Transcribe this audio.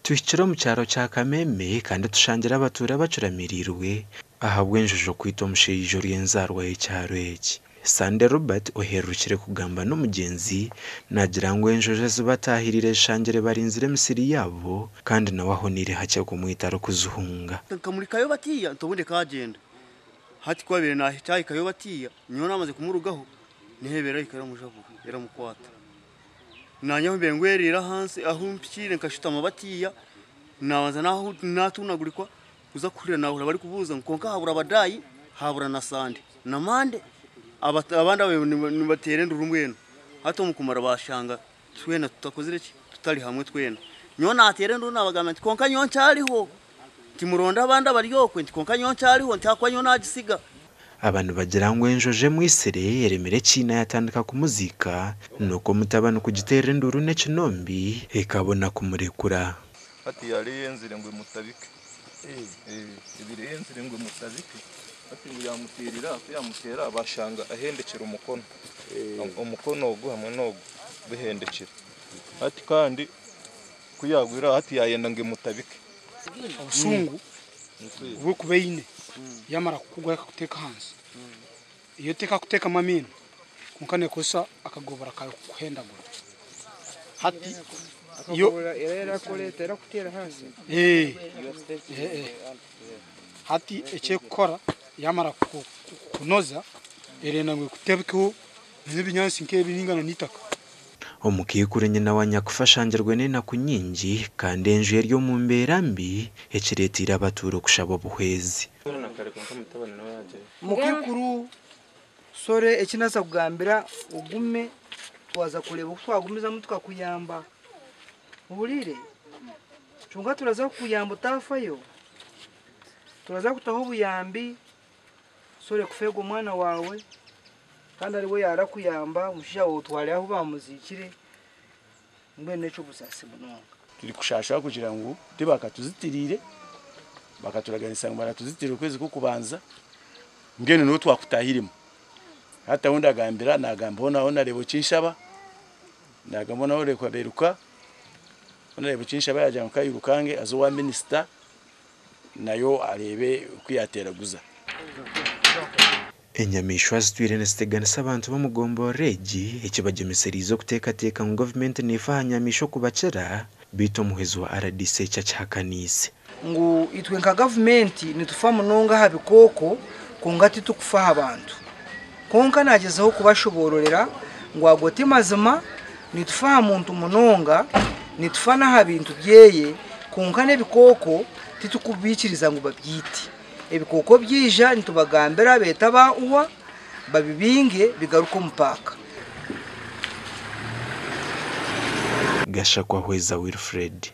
Tuhikire omu kyaro kya Kameme kandi tushangire abatuura bacuramiriirwe ahabw'enjojo kwita omushaija ori enzaarwa y'ekyaro eki. Sande Robert ohererukire kugamba n'omugyenzi naagira ngu enjojo ezibataahirire zishangire barinzire emisiri yaabo kandi nawe ahoniire hakye kumwita arikuzihunga. Nkamurikayo batiya nti obundi ekagyenda. Hati ku abaire naahikayo batiya, nyowe naamaze kumurugaho, niho ebaire erahika eramujabura eramukwata. Naanye ahu mbaire ngwereire ahansi ahu mpikiire nkashutama batiya, naabanza naatunagurikwa kuza kuhurira naahurira barikubuuza ngu kwonka habura Badaayi, habura na Sande na Mande, abandi ababaire nibateera enduru mbwenu. Hati omu kumara baashanga twena tutakozire ki, tutari hamwe twena. Nyowe naateera enduru naabagambira nti kwonka nyowe nkyariho, nti muronde abandi abari okwe nti kwonka nyowe nkyariho nti ahakuba nyowe naagisiga. Aba nibagira ngu enjojo emwitsire eremire ekiina yatandika kumuziika, nikwo omutabani kugiteerera enduuru n'ekinombi ekabona kumurekura. Hati yaara eyenzire ngu emutabike. Ebaire eyenzire ngu emutabike hati ngu yaamuteerera ku yaamuteera baashanga ahendekire omukono. Omukono ogu hamwe n'ogu bihendekire. Hati kandi ku yaagwire aho hati yaayenda ngu emutabike. Obusungu obu ekuba eine yamara kukugwa ekakuteeka ahansi, yo tekakuteekamu amaino kwonka neekozesa akagobora kaayo kukuhendagura. Hati yo hati eki ekukora yamara kukunoza erenda ngu ekutebekeho n'ebinyaatsi nk'ebi ninga n'eitaka. Omukaikuru nyina wa nyakufa ashangirwe n'enaku nyingi kandi enju eri omu mbeera mbi ekireeteire abatuura okushaba obuhwezi. Mukaikuru sore eki naaza kugambira ogume twaza kureeba oku twagumizamu tukakuyamba ohuriire? Kyonka turaza kukuyamba otaafayo, turaza kutaho obuyambi. Sore kufeerwa omwana waawe kandi ariwe yaarakuyamba omushaija waawe otware ahu baamuziikire mbwenu n'eky'obusaasi munonga. Turikushaasha kugira ngu tibakatuzitiriire, bakaturaganisa ngu baratuzitirira okwezi kw'okubanza mbwenu niho twakutahiremu. Hati ahu ndagambira nagamba hoona Honourable Kinshaba, nagamba Honourable Kaberuka, Honourable Kinshaba yagira ngu kayirukange aze owa minisita. nayo areebe oku yaateeraguza. Enyamaishwa zitwire niziteganisa abantu b'omu gomborora egi ekibagyemesereize okuteekateeka ngu gavumenti neefa aha nyamaishwa okubakira beitu omuhwezi wa rdc eki akihakaniise. Ngu itwe nka gavumenti nitufa munonga aha bikooko kwonka titukufa aha bantu. Kwonka naagyezaho kubashoboororera ngu ago ti mazima, nitufa aha muntu munonga, nitufa n'aha bintu byeye, kwonka n'ebikooko titukubiikiriza ngu babyite. Ebikooko byaija nitubagambira beete aba UWA babibinge bigaruke omu paaka. Gashakwa Hweza Wilfred.